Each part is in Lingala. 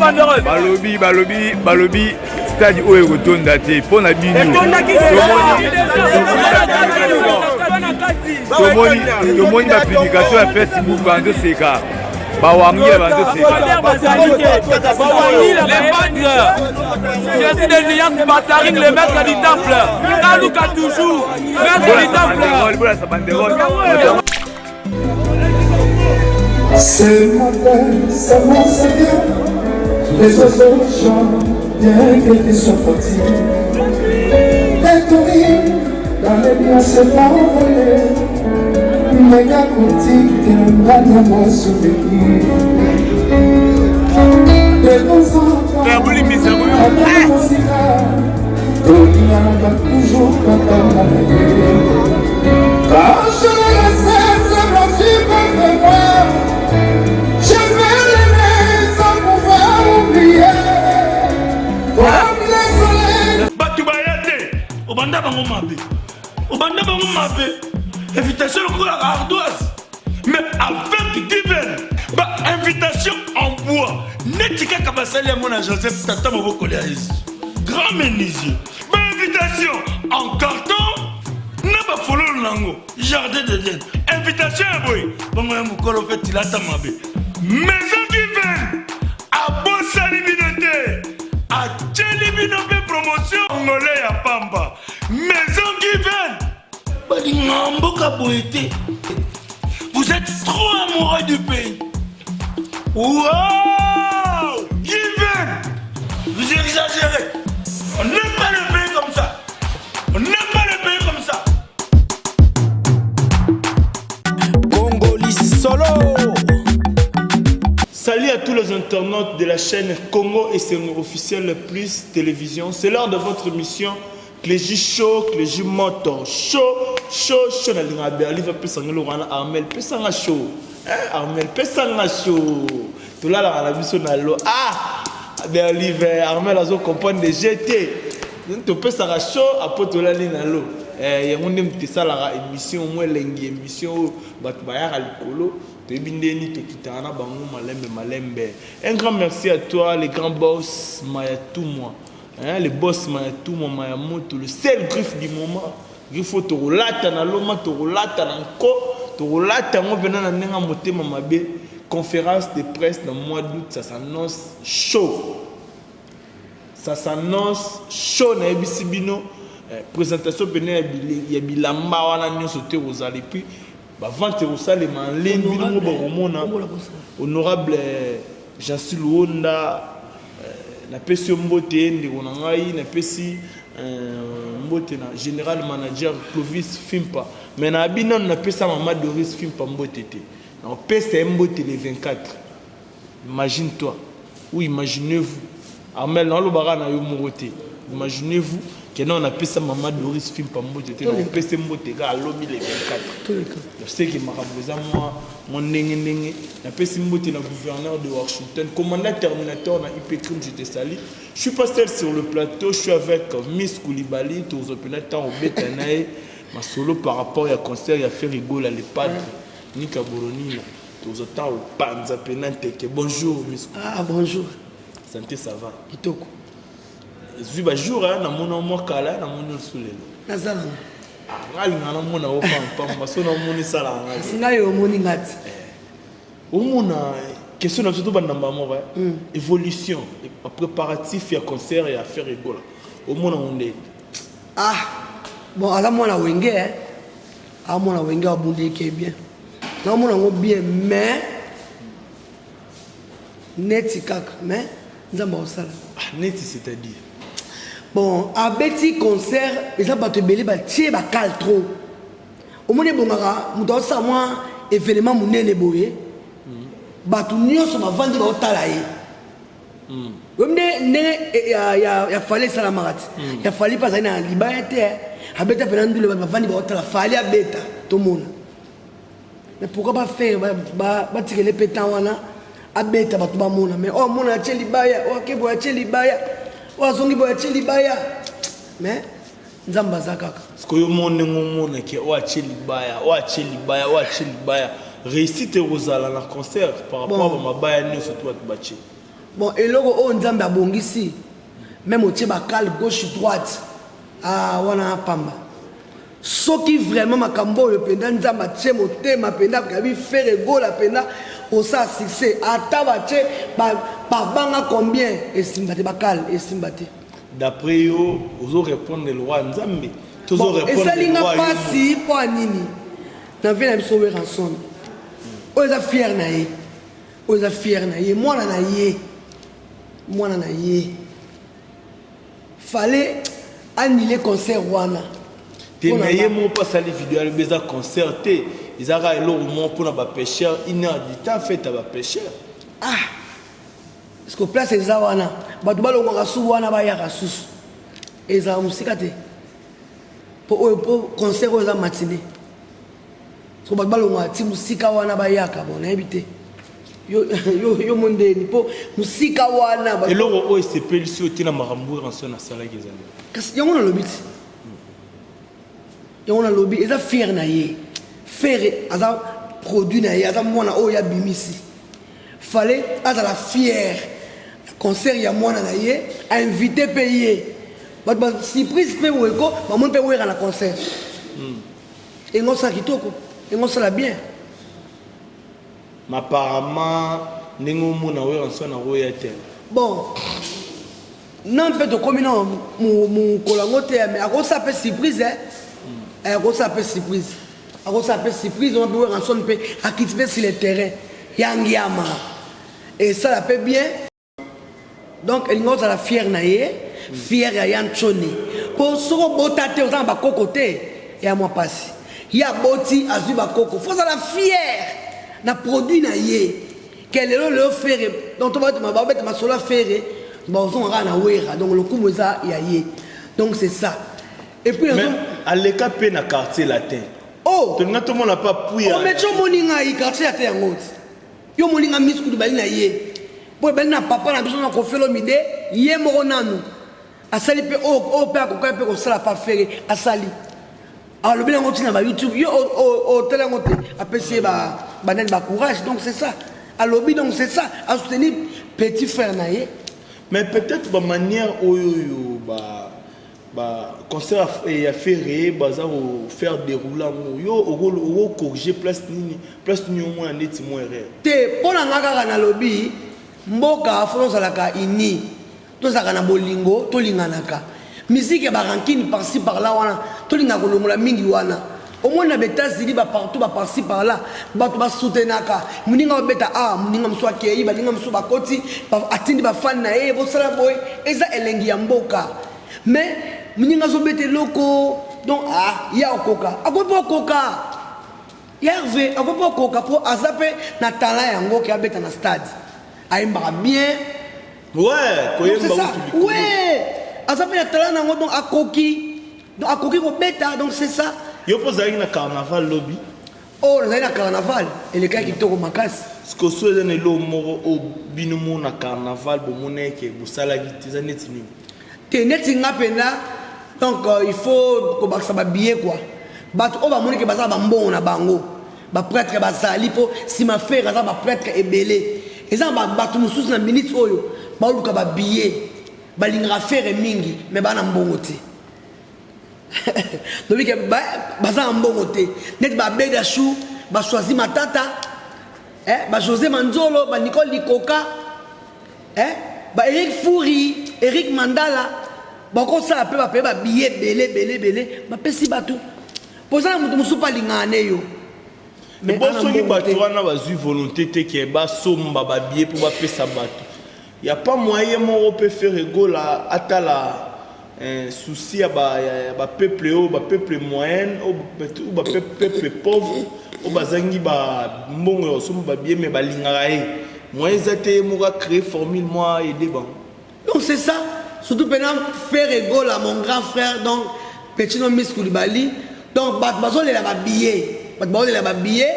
Balobi balobi balobi stade oyo ekotonda te mpo na bino. Tomoni tomoni ba publication ya Facebook banzoseka bawangila banzoseka. Les padres, Jésus de Nuance Bataring, le maître du temple. Kaluka toujours, maître du temple. Bolasa banderole. Ce matin, ça marche bien. Les oiseaux chantent bien que tu sois parti. Et ton rire dans les biens s'est envolé. Mega kotikela nga na mwa souvenir. De temps en temps, ata mosika, tolinganaka toujours kaka nga na ye. Quand je le laissais se blanchir contre moi, je vais l'aimer sans pouvoir oublier. Comme le soleil. Bato baya te, obanda bango mabe, obanda bango mabe, invitation lokola ardoise, mais avec Given ba invitation en bois neti kaka basali yango na Joseph tata mobokoli ya Yesu, grand menuisier, ba invitation en carton na bafololo nango jardin d'Eden, invitation ya boye bongo ya mokolo mpe tilata mabe. Maison Given abosani bino te, atieli bino mpe promotion ngole ya pamba. Maison Given balinga mboka boye te. Vous êtes trop amoureux du pays. Wow! Given! Vous exagérez. On n'aime pas le pays comme ça. On n'aime pas le pays comme ça. Congoli solo. Salut à tous les internautes de la chaîne Congo et c'est officiel plus télévision. C'est l'heure de votre émission Clégie Show, Clégie Moto. Show, show, show. Na linga Berli va pesa ngelo wana Armel, pesa nga show. Hein, Armel, pesa nga show. Tolala na biso na lo. Ah! Berli Armel azo comprendre des GT. Topesaka show apo tolali na lo. Eh, yango nde moto esalaka émission mwa elengi, émission oyo bato bayaka likolo, toyebi ndeni tokitaka na bango malembe malembe. Un grand merci à toi, le grand boss Mayatumwa. Hein, le boss Mayatumwa, Mayamoto, le seul griffe du moment. Griffe oyo tokolata na loma, tokolata na nko, tokolata yango mpena na ndenge ya motema mabe. Conférence de presse na mois d'août, ça s'annonce chaud. Ça s'annonce chaud na yebisi bino. Présentation pene ya bilamba wana nyonso te kozala, et puis ba vente ekosalema en ligne, bino mo bakomona. Honorable Jansi Luonda, napesi yo mbote ndeko na ngai, napesi mbote na général manager Clovis Fimpa, mais na abi nanu napesa mama Doris Fimpa mbote te, nakopesa ye mbote le 24. Imagine-toi ou imaginez-vous, Armel, nalobaka na yo moko te, imaginez-vous que non, napesa mama Doris Fimpa mbote te, nakopesa mbote kaka alobi le 24. Seke makambo eza mwa ndenge ndenge. Napesi mbote na gouverneur de Washington, commandant Terminator na IP Crime, je te salue. Je suis pas seul sur le plateau, je suis avec Miss Koulibaly, tozopena ntango obeta na ye masolo par rapport ya concert ya Ferre Gola le Padre Nika Boronina. Tozota opanza pena nteke. Bonjour Miss. Ah bonjour. Santé, ça va? Kitoko. Ezwi ba jour namona mwa kala, namoni osu lelo. Naza nanga. Nga alinga namona o pampamba so namoni esalaka nga te. Ngai omoni nga te. Omona question na biso tobanda mbala moko, évolution préparatif ya concert ya Ferre Gola, omona ngo ndenge? Ah bon, aza mwana Wenge, amona Wenge abundeke bien, naomona yango bien, mais neti kaka, mais Nzambe akosala. Ah, neti c'est-à-dire? Bon, abeti concert eza bato ebele batie bakale trop. Omoni ebongaka moto aosala mwa événement monene boye, bato nyonso bavandi baotala ye. Oyebi nde ndenge ya Fally esalamaka ti ya Fally mpe azali na libaya te, abeta mpena ndule, bato bavandi baotala Fally abeta, tomona. Mais pourquoi baFerre batikele mpe temps wana abeta, bato bamona? Mais oyo amona atie libaya, oyo ake boye atie libaya, oyo azongi boye atie libaya, mais Nzambe aza kaka. Sikoyo mo ndenge omonaki oyo atie libaya, oyo atie libaya, oyo atie libaya, réussite ekozala na concert par rapport à bamabaya nyonso to bato batie? Bon, eloko oyo Nzambe abongisi, meme otie ba cale gauche droite, ah wana pamba. Soki vraiment makambo oyo mpenza Nzambe atie motema mpenza kabi Ferre Gola mpenza osala succès, ata batie babanga combien esimba te, bakale esimba te. D'après yo ozo répondre le roi Nzambe, tozo bon, répondre esali nga pasi mpo ya nini na vie na biso Werrason oyo eza fier na ye, oyo eza fier na ye, mwana na ye, mwana na ye fallait annuler concert wana te. Mais ye moko mpo asali video, alobi eza concert te, eza kaka eloko moko mpona bapêcheur, une heure du temps, fête ya bapêcheur. Ah, parce que place eza wana, bato balongwaka su wana bayaka susu, ezala mosika te mpo oyo mpo concert oyo eza matinée, so bato balongwaka ti mosika wana bayaka. Bon, nayebi te yo, yo, yo mondeni mpo mosika wana. Eloko oyo esepelisi yo te na makambo oyo Ranson asalaki ezali? Kasi yango nalobi ti, yango nalobi eza fier na ye. Ferre aza produit na ye, aza mwana oyo abimisi, fallait azala fier. Concert ya mwana na ye, ainvité mpe ye, bato basurprise mpe boyeko bamoni mpe Wera na concert. Engo osala kitoko, engo osala bien. Mais apparemment ndenge omona, Werrason akoya te. Bon, na mpe tokomi na mokolo yango te, mais akosala mpe surprise, akosala mpe surprise, akosala mpe surprise wana mpe. Werrason mpe akiti mpe sur le terrain ya ngiama, esala mpe bien. Donc elingi ozala fier na ye, fier ya ya Ntshone, mpo soki obota te, oza na bakoko te, ya mwa mpasi. Ye aboti, azwi bakoko, fo ozala fier na produit na ye ke lelo lelo Ferre. Donc to babeta masolo ya Ferre, bazonga kaka na Wera. Donc lokumu eza ya ye, donc c'est ça. Et puis Mais aleka mpe na Quartier Latin. Oh. Tolinga tomona pa puya. Oh, mais ti omoni ngai Quartier Latin yango ti yo omoni ngai misu kutu bali na ye mpo ebali na papa na biso na Koffi Olomide. Ye moko nanu asali mpe oyo mpe akokai mpe kosala pa Ferre, asali, alobi yango ntina ba YouTube, yo otala yango te, apesi ye banani bacourage. Donc c'est ça, alobi, donc c'est ça, asoutenir petit frère na ye. Mais peut-être bamanière oyo oyo ba ba concert ya Ferre baza kofaire déroule yango, yo okocorrige place nini? Place nini omona neti mwa erreur? Te, mpo na nga kaka nalobi mboka fo tozalaka uni, tozalaka na bolingo, tolinganaka. Musique ya barancune par-ci par-là wana, tolingaka kolongola mingi wana. Omoni na baÉtats-Unis, bapartout, baparci par là, bato basoutenaka moninga obeta a moninga mosusu akei, baninga mosusu bakoti, atindi bafani na ye, bosala boye, eza elengi ya mboka. Mais moninga azobeta eloko, donc ah, ye akoka, akoki mpo okoka ye Herve, akoki mpo okoka mpo aza mpe na talent yango ke abeta na stade, ayembaka bien. Ouais, koyemba. Ouais, aza mpe na talent nango, donc akoki, donc akoki kobeta, donc c'est ça. Yo mpo ozalaki na carnaval lobi? Oyo nazali na carnaval, elekaki kitoko makasi. Sikoso eza na eloko moko oyo bino mo na carnaval bomona eke bosalaki te, eza neti nini? Te, neti nga mpenza, donc il faut kobakisa babillet quoi. Bato oyo bamoni ke baza na bambongo na bango, baprêtre bazali mpo nsima Ferre aza baprêtre ebele. Eza na bato mosusu na minute oyo baoluka babillet, balingaka Ferre mingi mais baa na mbongo te. Lobi ke baza na mbongo te, neti babeda chou, bachoisi matata, bajosé Manzolo, banicole Likoka, ba Eric Furi, Eric Mandala, bakosala mpe bapaye babillet ebele ebele ebele, bapesi bato mpo oza na moto mosusu mpe alingaka ne yo. Bo soki bato wana bazwi volonté te ke basomba babillet mpo bapesa bato, ya pas moyen moko mpe Ferre Gola atala souci ya bapeuple oyo, bapeuple moyenne ou bapeuple pauvre oyo bazangi bambongo ya kosomba babillet mais balingaka ye, moyen eza te ye moko acréer formule mwa aide bango? Donc c'est ça, surtout mpena Ferre Gola, mon grand frère, donc petit no Miss Koulibaly. Donc bato bazolela babillet, bato bazolela babillet,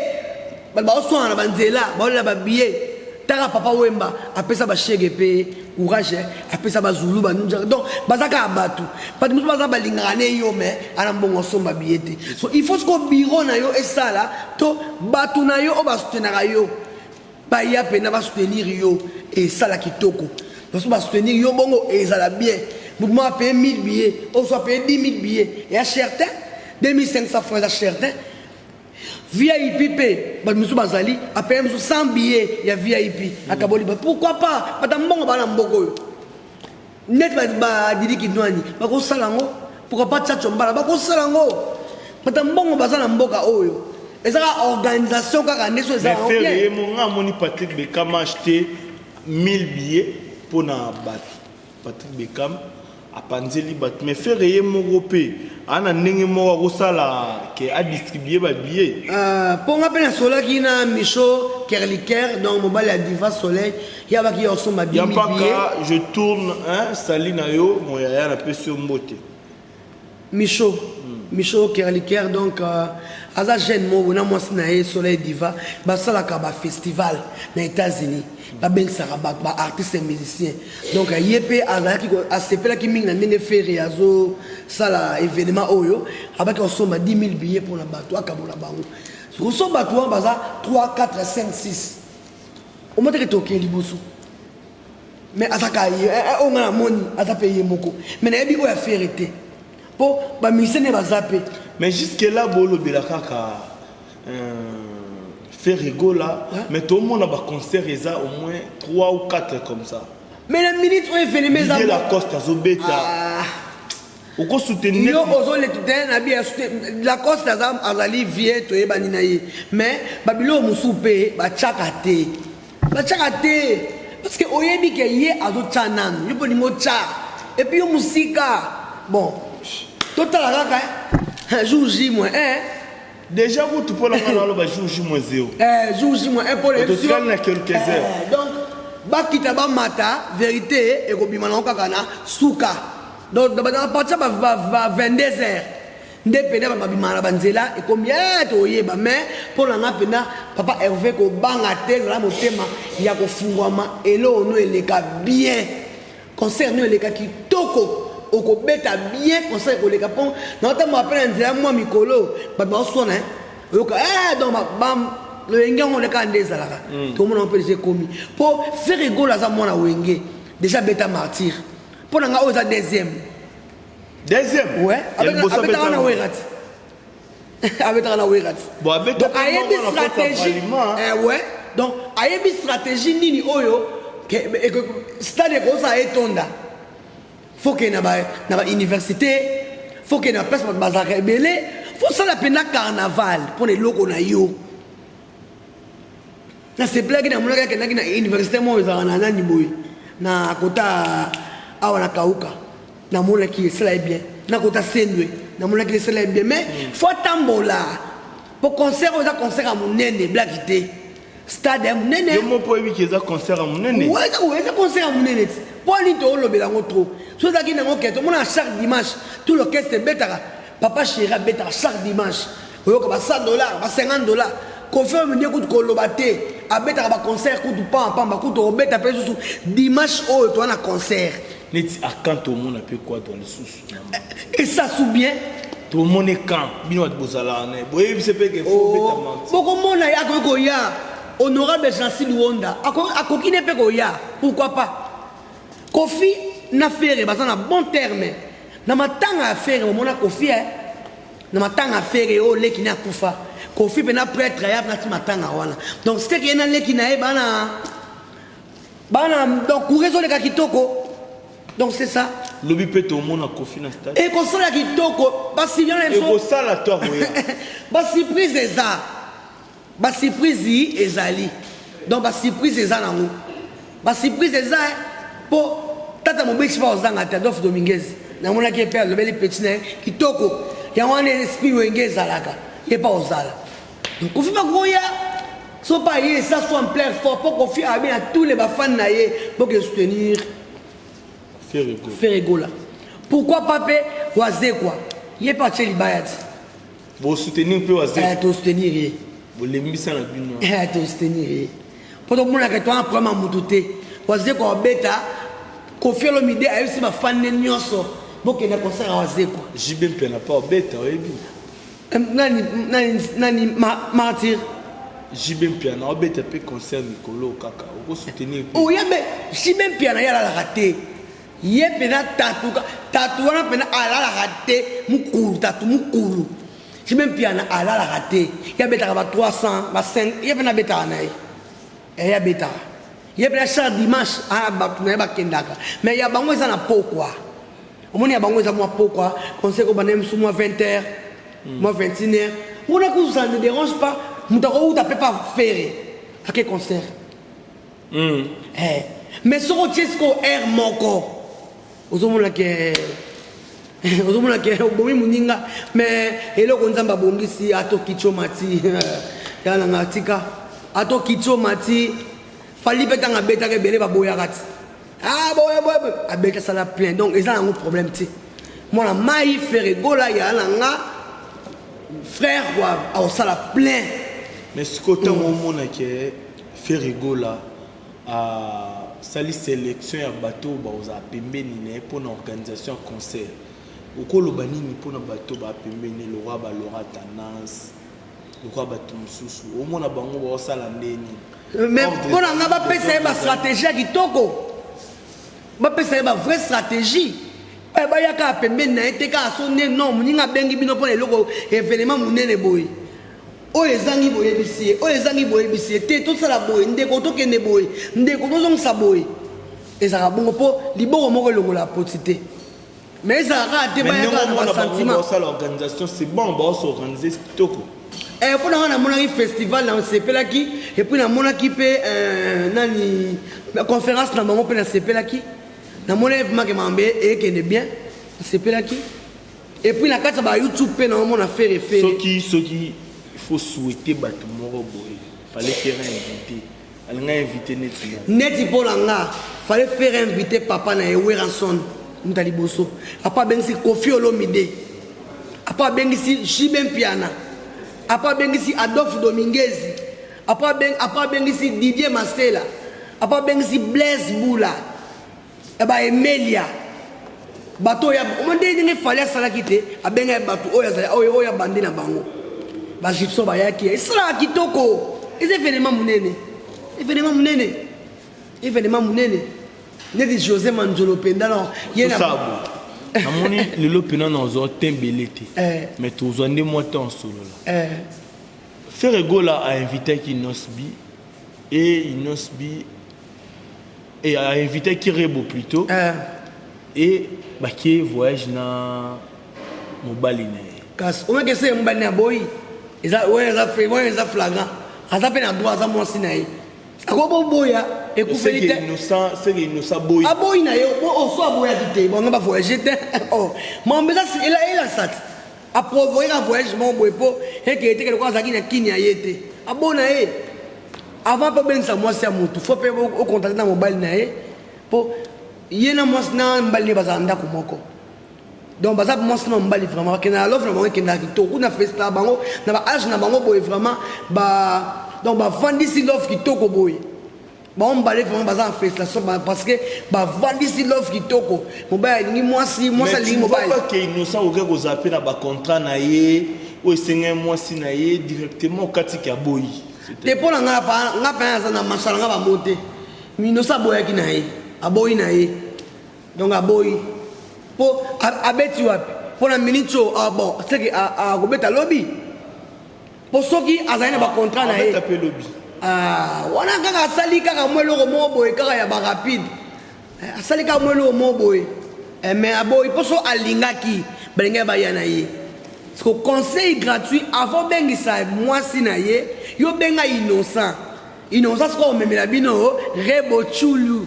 bato bazoswana na banzela, bazolela babillet. Taka Papa Wemba apesa bashege mpe courage, apesa bazulu banunja. Donc baza kaka bato, bato mosusu baza balingaka ne yo mais ana mbongo osomba billet te. So il faut siko bureau na yo esala to bato na yo oyo basoutenaka yo. Baya pena ba soutenir yo esala kitoko. Baso ba soutenir yo bongo ezala bien. Moto moko apaye 1000 billets, oyo apaye 10 000 billets, eya cher te. 2500 francs eza cher te. VIP mpe bato mosusu bazali apaye mosusu 100 billets ya VIP akaboli ba pourquoi pas bato ya mbongo baa na mboka oyo neti badidi kinwani bakosala yango pourquoi pas tchatcho mbala bakosala yango bato ya mbongo baza na mboka oyo eza kaka organisation kaka nde so eza yango bien ye mo nga amoni Patrick Beckham acheté 1000 billets mpo na bato Patrick Beckham apanzeli bato mais Ferre ye moko mpe aa na ndenge moko akosala ke adistribue ba billets. Mpo nga mpe nasolaki na Micho Kerliker donc mobali ya Diva Soleil ye abaki ye osomba 10 000 billets. Yampaka je tourne hein, sali na yo mon yaya napesi yo mbote. Micho Micho Kerliker donc euh, aza jeune moko na mwasi na ye Soleil Diva basalaka ba festival na États-Unis babengisaka bato ba artistes et musiciens donc ye mpe azalaki asepelaki mingi na ndenge Ferre azosala événement oyo abaki kosomba 10 000 billets mpona bato akabola bango sokoso bato wana baza 3 4 5 6 omoteke tokee liboso mais azaka ye eh, eh, oyo ngai namoni aza mpe ye moko mais nayebi oyo ya Ferre te mpo bamusicien nde baza mpe. Mais jusque là bolobela kaka Ferre Gola, mais tomona ba concert eza au moins 3 ou 4 comme ça. Mais na minute oyo evenema eza Didier Lacoste azobeta. Ah. Okosoutenir yo ozoleta te na bi Lacoste aza azali vie toyebani na ye mais babiloko mosusu mpe batiaka te batiaka te parce que oyebi ke ye azotya nanu yo mpo olingi otya epuis yo mosika bon totala kaka jour J moins 1. Déjà kutu mpo na nga naloba jour J moins 0. Eh, jour J moins 1 mpo totikali na quelques heures. Eh, donc bakita bamata vérité ekobima nango kaka na suka donc à partir ba 22 heures nde mpenza babimaka na banzela ekomi eh, toyeba mais mpo na nga mpenza papa Hervé kobanga te ezala motema ya kofungwama eloko no eleka bien concert no eleka kitoko okobeta bien concert ekoleka mpo naotambola mpe na nzela mwa mikolo bato baoswana oyoka eh, donc bam loyenge yango oleka nde ezalaka tomona mpe deja ekomi mpo Ferre Gola aza mwana wenge deja beta martyr mpo na nga oyo eza deuxième. Deuxième? Ouais, abetaka na Wera ti. Abetaka na Wera ti. Bon, abetaka Donc ayebi stratégie. Eh ouais. Donc ayebi stratégie nini oyo stade ekozala etonda. Faut que na ba na ba université, faut que na place bato bazalaka ebele, faut sala mpenza carnaval mpo na eloko na yo. Nasepelaki namonaki akendaki na université moko ezalaka na nani boye na kota awa na kauka namonaki esala ye bien na kota sendwe namonaki esala ye bien mais fo atambola po concert oyo eza concert ya monene blaki te stade ya monene. Yo moko oyebi ke eza concert ya monene. Eza concert ya monene ti mpo nini toolobela yango trop so ezalaki nango ke tomona chaque dimanche tout l'orchestre ebetaka papa chéri abetaka chaque dimanche oyoka ba 100 dollars ba 50 dollars Koffi Olomide kutu koloba te abetaka ba concert kutu pamba pamba kutu okobeta mpe lisusu dimanche oyo toza na concert neti akan tomona mpe quadra lisusu esasu bien tomoni kan bino bato bozalaka na ye boyebise mpe ke fo beta Oh, menti bokomona ye akoki koya honorable Jancy Luonda akoki ne mpe koya pourquoi pas Koffi na Ferre baza na bon terme na matanga ya Ferre bomona Koffi eh? Na matanga ya Ferre oyo leki ne akufa Koffi mpe na prêtre aya nati matanga wana donc c'est que ye na leki na ye bana bana donc courant ezoleka kitoko donc c'est ça. Lobi mpe tomona Koffi na stade ekosala kitoko basilian na biso ekosala to akoya basurprise eza basurprise ezali donc basurprise eza nango basurprise eza mpo tata mobeti mpa ozanga te Adolphe Dominguez namonaki ye mpe alobeli petit na ye kitoko yango wana esprit wenge ezalaka ye mpa ozala donc Koffi bakoya so mpa ye esa so ampleur fort mpo Koffi abi na tous les bafans na ye boke soutenir Ferre Gola pourquoi pas mpe Wazekwa ye mpe atie libaya ti bosoutenir mpe Wazekwa tosoutenir ye bolembisa na bino tosoutenir ye mpo tomonaka towana problème ya motu te Wazekwa abeta Koffi Olomide ayebisi bafan ne nyonso bokende concert ya Wazekwa JB mpe na pa obeta oyebi nani nani nani martyr. JB Mpiana obeta mpe concert mikolo kaka okosoutenir mpe? Oya mpe JB Mpiana ye alalaka te, ye mpena tatu tatu wana mpena alalaka te, mukulu tatu mukulu JB Mpiana alalaka te, ye abetaka ba 300 ba 5 ye mpena abetaka na ye ye abetaka ye mpena chaque dimanche ana bato na ye bakendaka, mais ya bango eza na pokwa. Omoni ya bango eza mwa pokwa, conseil kobanda ye mosusu mwa 20 heures, mwa 21 heures. Wana kuzu ça ne dérange pas, moto akowuta mpe pa Ferre ake concert. Eh, mais soki otie sikoyo heure moko ozomona ke ozomona ke obomi moninga, mais eloko Nzambe abongisi ato kitio mati ya nanga tika ato kitio mati Fally mpe ntango abetaka ebele baboyaka ti. Ah boye boye boye abeta sala plein, donc eza nango problème te. Mwana mai Ferre Gola ya na nga frère quoi, aosala plein. Mais sikoyo ntango omona ke Ferre Gola asali sélection ya bato oyo bakozala pembeni na ye mpona organisation ya concert, okoloba nini mpona bato baa pembeni lokola ba Laura Tendance, lokola bato mosusu omona bango baosala ndeni? Mais mpo na nga bapesa ye bastratégie ya kitoko, bapesa ye bavrai stratégie, baya kaka pembeni na ye te kaka so nde non moninga abengi bino mpona eloko événement monene boye, oyo ezangi boyebisi ye, oyo ezangi boyebisi ye te, tosala boye ndeko, tokende boye ndeko, tozongisa boye. Ezalaka bongo mpo liboko moko elongola poti te, mais ezalaka kaka te bayaka na basentiment. Basala organisation, c'est bon, baosorganize kitoko. Mpo na nga namonaki festival nasepelaki, et puis namonaki mpe nani conférence na bango mpe nasepelaki, namonaki vraiment ke makambo ekende bien, nasepelaki. Et puis na kati ya ba YouTube mpe naomona Ferre Ferre. Soki il faut souhaiter bato moko boye, fallait faire invité, alinga invité neti nani? Neti mpo na nga fallait faire invité papa na ye Werrason, moto ya liboso. Apa abengisi Koffi Olomide, apa abengisi JB Mpiana, apa abengisi Adolphe Dominguez, apa abengisi Didier Masela, apa abengisi Blaise Bula, ba Emelia, bato oyo omoni ndenge ndenge Fally asalaki te, abengaki bato oyo azali oyo oyo abandi na bango ba Gibson bayaki, esalaka kitoko. Eza événement monene, événement monene, événement monene neti José Manzolo mpenza non ye na Tosala boye, namoni lelo mpena nazwa te ebele te, mais tozwa nde mwa temps osolola. Ferre Gola ainvitaki Innoss'B et Innoss'B et ainvitaki Rebo plutôt, et bakie voyage na mobali na ye. Kasi omeki ese mobali na aboyi, eza wana eza wana eza flagrant, aza mpe na droit, aza mwasi na ye, akoboboya ekufeli te. Innocent, c'est que Innocent boyi. Aboyi na ye oso aboyaki te, bango bavoyage te. Oh, mambo eza elasa te, aprovoke ka voyage moko boye mpo ekeye te, lokola azalaki na kini ya ye te, abona ye avant mpe obengisa mwasi ya motu, fo mpe ocontacte na mobali na ye, mpo ye na mwasi na mobali ne bazala ndako moko. Donc baza mwasi na mobali vraiment bakendaka love na bango ekendaka kitoko kuna, festa na bango na ba age na bango boye vraiment ba donc bavandisi love kitoko boye. Bango mibale vraiment baza na félicitation parce que bavandisi love kitoko, mobali alingi mwasi, mwasi alingi mobali. Pas que Innocent okoki kozala mpe na bacontrat na ye oyo esengaki mwasi na ye directement okatiki aboyi? Te, mpo na nga nga mpe aza na masala nga bango te. Innocent aboyaki na ye, aboyi na ye, donc aboyi mpo abeti wapi mpo na minute oyo? Ah bon, seke akobeta lobi, mpo soki azali na bacontrat na ye Abeta mpe lobi. Ah, wana kaka asali kaka mwa eloko moko boye kaka ya barapide, asali kaka mwa eloko moko boye, mais aboyi mpo so alingaki balingaki baya na ye. Parce que conseil gratuit, avant obengisa mwasi na ye, yo benga Innocent. Innocent sikoyo omemela bino Rebo Chulu.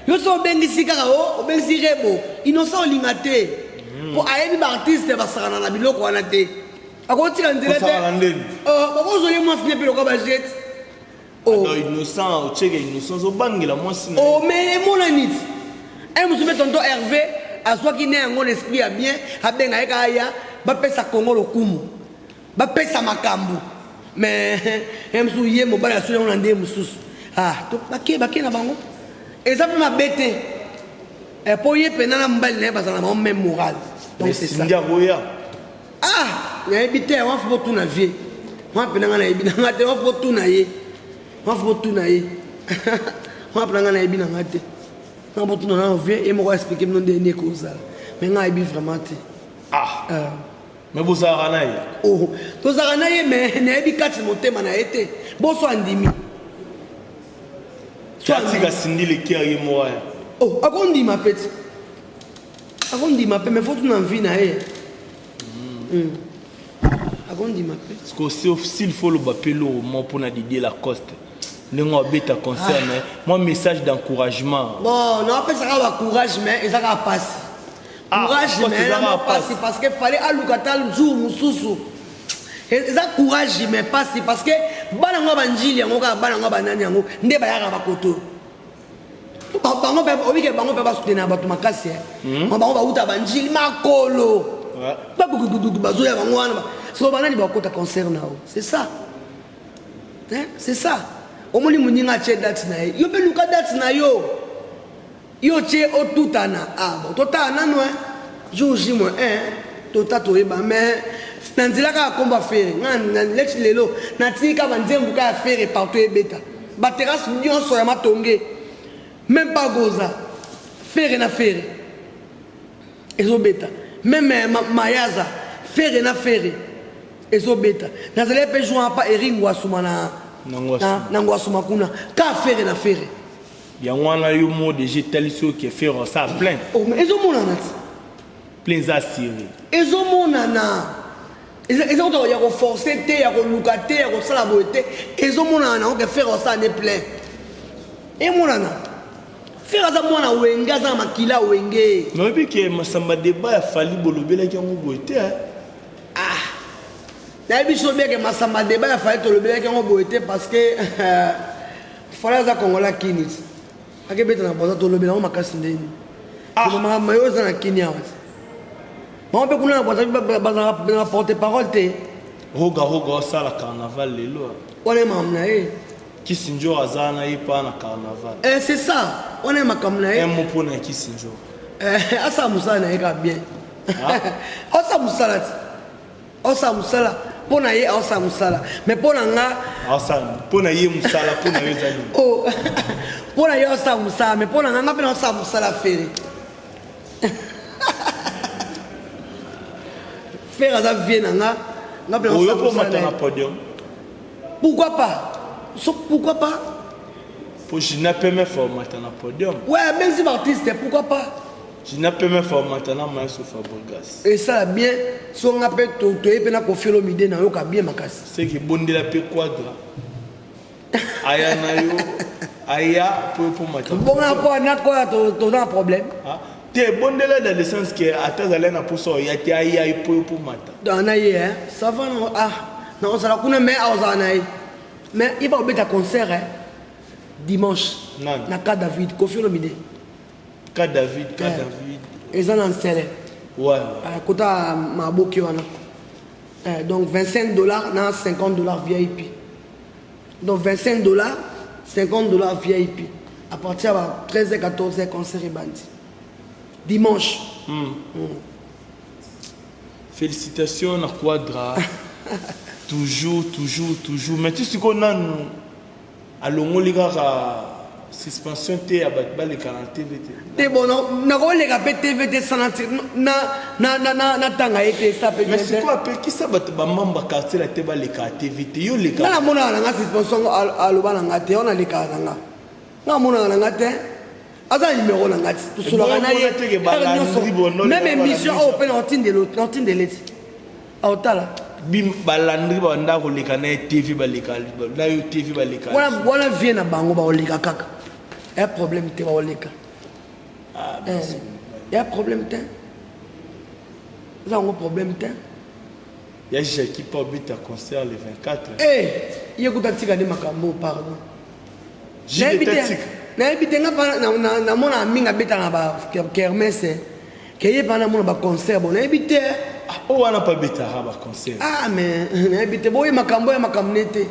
Yo so obengisi kaka o obengisi Rebo, Innocent olinga te mpo ayebi baartiste basakana na biloko wana te, akotika nzela te. Kosakana ndeni? Bakozwa ye mwasi ne mpe lokola bajete. Donc Innocent otieke, Innocent ozobangela mwasi na ye. Oh, mais emonani ti un mosusu mpe tonton Hervé azwaki ne yango na esprit ya bien, abenga ye kaka ya bapesa Congo lokumu, bapesa makambo, mais un mosusu ye mobali asuli yango na nde mosusu. Ah, bake bake na bango eza mpe mabe te, mpo ye mpena na mobali na ye bazala na bango même moral, donc mais c'est ça. Cindy akoya? Ah, nayebi te, wana fo botuna vie. Wana mpe na ngai nayebi na ngai te. Wana fo tuna ye. Wana fo tuna ye. Wana mpe na ngai nayebi na ngai te. Wana fo tuna nano vieux ye moko explique bino ndenge nini ekozala. Mais ngai nayebi vraiment te. Ah. Mais bozalaka na ye? Oh, tozalaka na ye mais nayebi kati motema na ye te. Boso andimi. So atika Cindy le cœur ye moko aya. Oh, akondima pe ti. Akondima pe mais faut tuna vie na ye. Mm. Akondima pe. Parce que s'il faut loba pe loro mo pona Didier Lacoste. Ndenge abeta concert mais moi message d'encouragement. Bon, na apesaka ba courage mais ezaka pasi. Ah, Courage mais na pasi parce que fallait aluka ata jour mususu. Eza courage mais pasi parce que bana ngo banjili yango kaka bana ngo banani yango nde bayaka bakoto. Bango pe obike bango pe basoutenir bato makasi eh. Bango bauta banjili makolo. Bagugugugu bazoya bango wana. Soko banani bakota concert na yo. C'est ça. Hein? C'est ça. Omoni muninga atie date na ye. Yo pe luka date na yo. Yo otie otutana ah bon totala nanu hein jour J moins 1 tota toyeba mais na nzela kaka kombo ya Ferre nga na leti lelo natiki kaka ba nzembo kaka ya Ferre partout ebeta ba terrasse nyonso ya matonge meme pas goza Ferre na Ferre ezobeta meme mayaza Ferre na Ferre ezobeta nazali pe jour pa Eric Ngwasuma na na Ngwasuma kuna ka Ferre na Ferre. Yango wana yo moko dejà etalisi yo que Ferre asala plein. Oh mais ezo monana ti. Plein eza assuré. Ezo monana. Eza eza kutu ya ko forcer te, ya koluka te, ya kosala boye te. Ezo monana nango que Ferre asala ne plein. Emonana. Ferre aza mwana Wenge, aza na makila Wenge. Mais oyebi que Massamba Debat ya Fally bolobelaki yango boye te hein. Ah. Nayebi so bien que Massamba Debat ya Fally tolobelaki yango boye te parce que Fally aza congolais akini ti. Ake beta na Brazza tolobela yango makasi ndeni. Ah. Makambo yo oza na kini awa ti. Bango mpe kuna na Brazza bazalaka na porte parole te. Roga Roga osala carnaval lelo. Wana ye makambo na ye. Kisindjora aza na ye pa na carnaval. Eh c'est ça. Wana ye makambo na ye. Un mot pona Kisindjora. Eh asala mosala na ye kaka bien. Ah. Asala mosala ti. Osala musala mpo na ye aosala musala mais mpo na nga aosala mpo na ye musala mpo na yo eza nini oh mpo na ye aosala musala mais mpo na nga nga mpe naosala musala Ferre Ferre aza vie na nga nga mpe naosala musala na podium. Pourquoi pas? So, pourquoi pas? Po Gina Peme formata na podium. Ouais, même si artiste, pourquoi pas? Gina Peme formata na Maestro Fabregas. Esala bien, so nga pe to toye pe na Koffi Olomide na yoka bien makasi. C'est que bondela pe Quadra. Aya na yo, aya po po mata. Bonga po na ko to to na problème. Ah, te bondela dans le sens que ata azali na posa oya te aya po po mata. Dans na ye hein, ça va non ah, na ozala kuna mais ozala na ye. Mais il va obeta concert hein. Dimanche. Nani? Na cas David, Koffi Olomide. Ka David, ka eh, David. Eza na nsele. Ouais. Eh, kota maboki wana. Eh, donc 25 dollars na 50 dollars VIP. Donc 25 dollars, 50 dollars VIP. À partir de 13h, 14h, concert ebandi. Dimanche. Félicitations na Quadra. Toujours, toujours, toujours. Mais tu sais qu'on a Alongoli kaka suspension te ya bato baleka na TV te. Te bon nakoleka mpe TV te sans natanga ye te esa mpe. Mais sikoyo apekisa bato ba membre ya quartier la te baleka na TV te yo leka. Nga namonaka na nga suspension yango aloba na nga te wana alekaka na nga. Nga namonaka na nga te aza na numero na nga ti tosolaka na ye meme émission oyo mpe naotindele ti. Aotala. Bim balandri ba banda koleka na ye TV baleka na yo TV baleka. Wana wana vie na bango baoleka kaka. Ya problème te baoleka. Ah, eh, ya problème te. Eza yango problème te. Ya Jackie pa obeta concert le 24. Eh, ye kuta tika nde makambo pardon. Nayebi te. Nayebi te nga pa na mona mingi abeta na ba kermesse. Ke ye pa namona ba concert bon nayebi te. Ah, oyo wana pa betaka ba concert. Ah mais nayebi te boye makambo ya makambo ne te.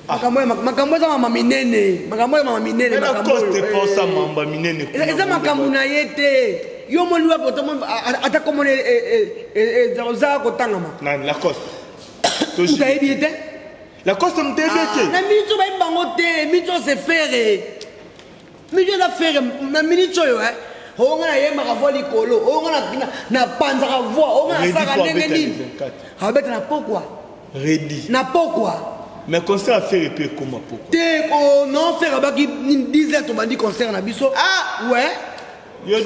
Ah. Makambo ya makambo eza mama minene, makambo ya mama minene makambo. Coste posa mamba minene. Eza makambo na ye te. Yo moni wapi ata komona oza kotangama. Nani Lacoste? Moto ayebi ye te. Lacoste moto ayebi ye te. Ah, na minute oyo bayebi bango te, minute oyo c'est Ferre. Minute oyo eza Ferre na minute oyo eh. Oyo nga nayembaka voix likolo, oyo nga napanzaka voix, oyo nga nasalaka ndenge nini. Abeta na pokwa. Ready. Na pokwa. Mais concert ya Ferre pe ekoma pokwa. Te oh non Ferre abaki 10 heures tobandi concert na biso. Ah ouais. Yo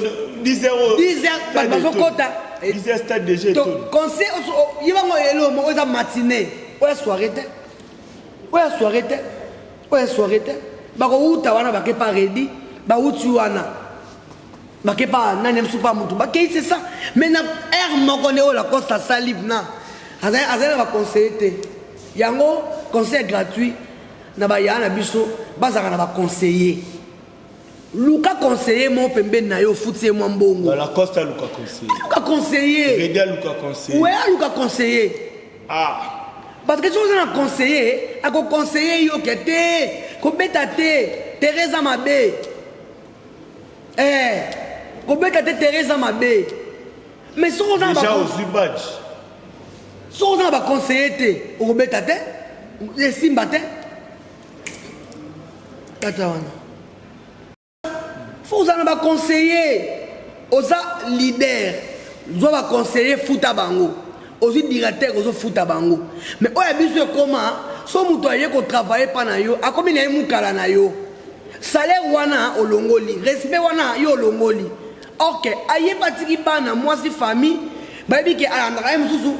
10 heures. 10 heures bato bazokota. 10 heures stade déjà etondi. Concert ye bango elo moko eza matinée. Oya soirée te. Oya soirée te. Oya soirée te. Bakowuta wana bake pa Ready, bawuti wana. Bake pa nani mosusu pa mutu. Bakei c'est ça. Mais na heure moko nde oyo Lacoste asali na azali azali na ba conseiller te. Yango conseil gratuit na ba yaya na biso bazalaka na ba conseiller. Luka conseiller moko pembeni na yo ofuti ye mwa mbongo. Lacoste aluka conseiller. Aluka conseiller. Redi aluka conseiller. Ouais, aluka conseiller. Ah. Parce que soki oza na conseiller, ako conseiller yo ke te, kobeta te, Teresa mabe. Eh, kobeta te Teresa mabe. Mais soki oza na Déjà ozwi badge. Soki oza na ba conseiller te, okobeta te, esimba te. Tata wana. Faut ozala na ba conseiller. Oza leader. Zwa ba conseiller futa bango. Ozwi directeur ozo futa bango. Mais oyo ya biso ekoma so moto aye ko travailler pa na yo, akomi na ye mukala na yo. Salaire wana olongoli, respect wana yo olongoli. Ok, aye batiki bana mwasi famille bayebi ke alandaka ye mosusu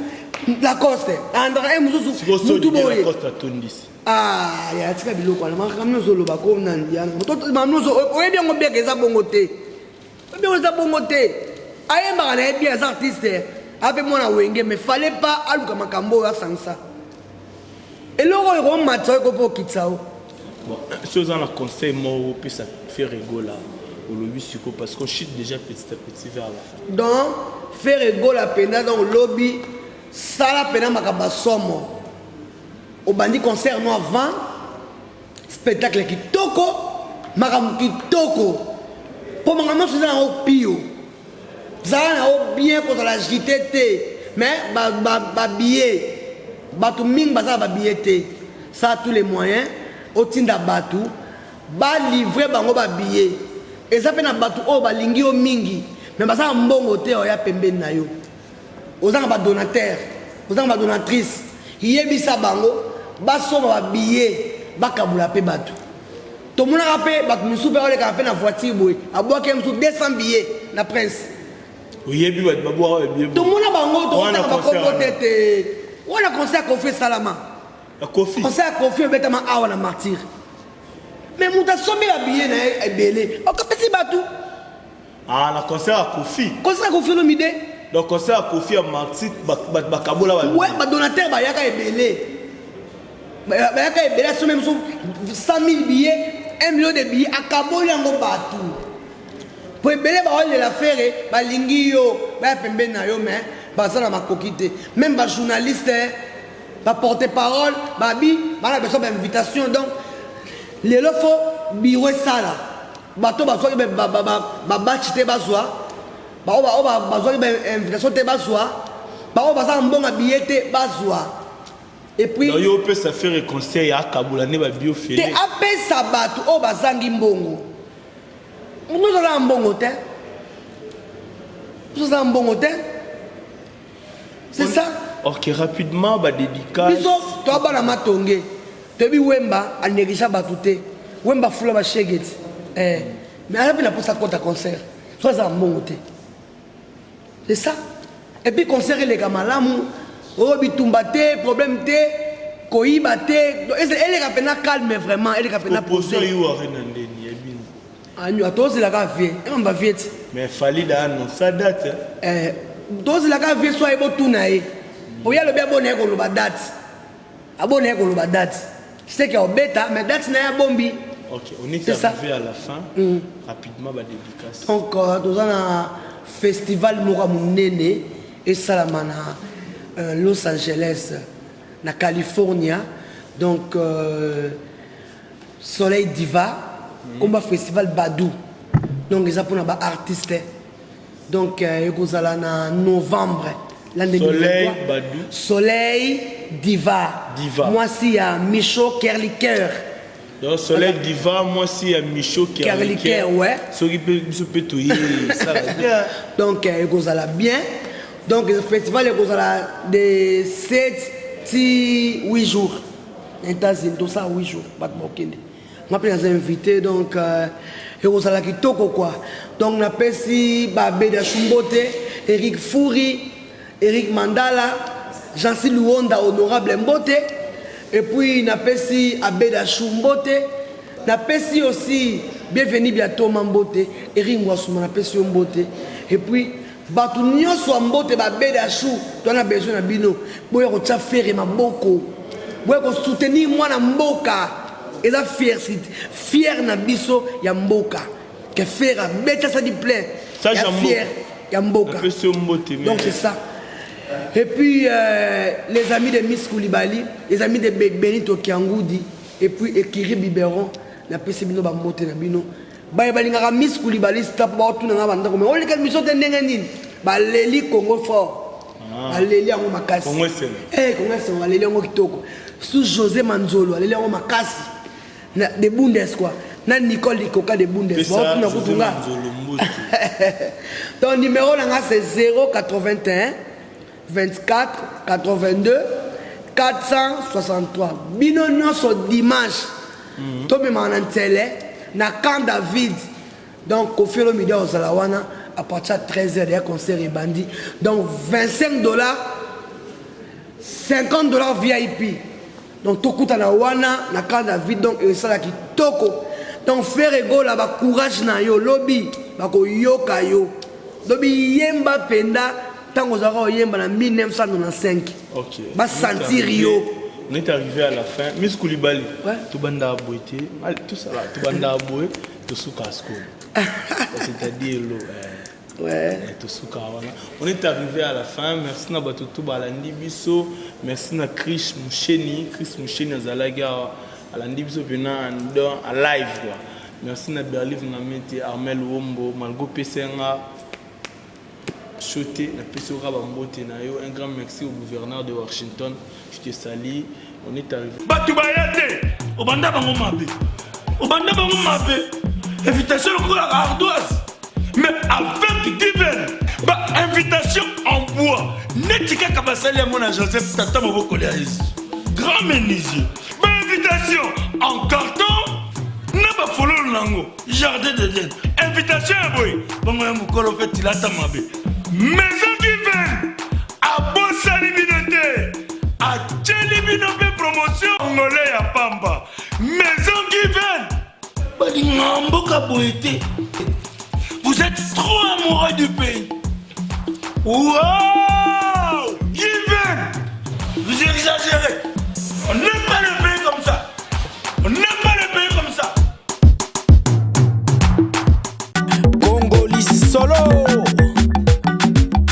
Lacoste, alandaka ye mosusu mutu boye. Lacoste atondisi. Ah, ya tika biloko wana makambo nyonso oloba ko nani yana makambo nyonso oyebi yango bien eza bongo te oyebi yango eza bongo te ayembaka na ye bien aza artiste ape mwana wenge mais fallait pas aluka makambo oyo asangisa eloko oyo ekomatisa oyo ekopo okitisa yo bon soki oza na conseil moko opesa Ferre Gola olobi sikoyo parce qu'on chute déjà petit à petit vers la fin donc Ferre Gola mpenza donc lobi sala mpena makambo ya somo Obandi concert no avant spectacle kitoko makambo kitoko mpo makambo nyonso eza nango pio zala na yo bien kozala agite te mais babillet bato mingi baza na babillet te sala tous les moyens otinda bato balivre bango babillet eza mpe na bato oyo balingi yo mingi mais baza na mbongo te oya pembeni na yo Oza na ba donateurs, oza na ba donatrices, yebisa bango basomba ba billets bakabula pe batu. Tomonaka pe batu misusu pe balekaka pe na voiture boye, abwaki ye mosusu 200 billets na Prince. Oyebi bato babwaka ba billets. Tomona bango tokotanga bakombo te te. Wana concert ya Koffi esalama. Ya Koffi. Concert ya Koffi ebetama awa na Martyrs. Mais moto asombi ba billets na ye ebele, okapesi batu. Ah, na concert ya Koffi. Concert ya Koffi Olomide. Donc concert ya Koffi ya Marty bato bakabola ba. Ouais, ba donateurs bayaka ebele. Bayaka ebele asombi mosusu 100 000 billets, 1 million de billets akaboli yango bato. Po ebele baolela Ferre balingi yo baya pembeni na yo mais baza na makoki te. Même ba journalistes ba porte parole babi bana besoin ba invitation donc lelo fo bureau esala Bato bazwaki ba batch te bazwa, baoyo bazwaki ba invitation te bazwa, baoyo baza na mbongo ya billet te bazwa. Et puis Donc yo opesa Ferre conseil akabola nde ba bio te apesa bato oyo bazangi mbongo. Moto nyonso aza na mbongo te. Moto aza na mbongo te. C'est ça. Ok, rapidement ba dédicace. Biso toa bana matonge. Toyebi Wemba a negligea bato te. Wemba afula ba shege ti. Eh, mais aza pe na posa akota concert. Soki aza na mbongo te. C'est ça. Et puis concert eleka malamu, oyo bitumba te, problème te, koyiba te. Eleka pena calme vraiment, eleka pena posé. Opposition yo arena ndeni ya bino. Anyo tozela ka vie. Ema ba vie ti. Mais Fally da annonce date. Eh, tozela ka vie soit ebotuna ye. Oya lobi abona ye koloba date. Abona ye koloba date. C'est que obeta mais date na ye abombi. Ok, on est, est arrivé à la fin. Rapidement ba dédicace. Donc euh, toza na festival moko ya monene esalama na euh, Los Angeles na California. Donc euh, Soleil Diva komba festival Badou donc eza pona ba artistes donc euh, ekozala na novembre l'an 2023 Soleil Badou Soleil. Diva. Diva. Mwasi ya Micho Kerliker. Donc Soleil Diva, mwasi ya Micho Kerliker, ouais. Soki pe biso pe toye sala bien. Donc ekozala bien. Donc festival ekozala de 7 ti 8 jours. Na États-Unis tosala 8 jours bato bakokende. Nga mpe naza invité donc ekozala kitoko quoi. Donc napesi babeda Shumbote, Eric Fouri, Eric Mandala, Jancy Luonda honorable Mbote, et puis napesi Abeda Shumbote, napesi aussi bienvenue bientôt Mbote, Eric Ngwasuma napesi yo Mbote, et puis bato nyonso ya Mbote babeda Shu, toza na besoin na bino, boya kotia Ferre maboko, boya kosoutenir mwana mboka, eza fier, fier na biso ya mboka, ke Ferre abeti asali plein Ça, ya j'aime fier ya mboka. Napesi yo mbote. Donc c'est ça. Et puis les amis de Miss Koulibaly, les amis de Benito Kiangoudi, et puis Ekiri Biberon, napesi bino ba mbote na bino. Ba balingaka Miss Koulibaly stop ba tuna na bandako mais oleka mission te ndenge nini? Ba leli Congo fort. Ba leli yango makasi. Congo esengo. Eh Congo esengo, ba leli yango kitoko. Sous José Manzolo, ba leli yango makasi. Na de Bundes quoi. Na Nicole Likoka de Bundes. Pesa Ba tuna José kutunga. Manzolo mbote. Donc numéro na nga c'est 081 24 82 463. Bino nyonso dimanche tomemaka na nzele na camp David. Donc Koffi Olomide ozala wana à partir de 13h ya concert ebandi. Donc 25 $, 50 $ VIP. Donc tokutana wana na camp David, donc esala kitoko. Donc Ferre Gola, ba courage na yo, lobi bakoyoka yo. Lobi yemba penda ntango ozalaka oyemba na 1995. Ok. Basentir yo. On est arrivé à la fin. Miss Koulibaly, Ouais. tobanda boye te. Allez, tout ça là, tobanda boye, tosuka school. C'est-à-dire lo tosuka wana. On est arrivé à la fin. Merci na bato tout balandi biso. Merci na Chris Musheni, Chris Musheni azalaki awa alandi biso pena en en live quoi. Merci na Berlive Ngamete, Armel Wombo, Malgo Pesenga Choté, napesi yo kaka bambote na yo. Un grand merci au gouverneur de Washington. Je te salue. On est arrivé. Bato baya te, obanda bango mabe, obanda bango mabe, invitation lokola ardoise, mais avec diven ba invitation en bois neti kaka basali yango na Joseph tata mobokoli ya Yesu, grand menuisier, ba invitation en carton na bafololo nango jardin d'Eden, invitation ya boye bongo ya mokolo mpe tilata mabe. Maison Given abosani bino te, atieli bino mpe promotion ngole ya pamba. Maison Given balinga mboka boye te. Vous êtes trop amoureux du pays. Wow!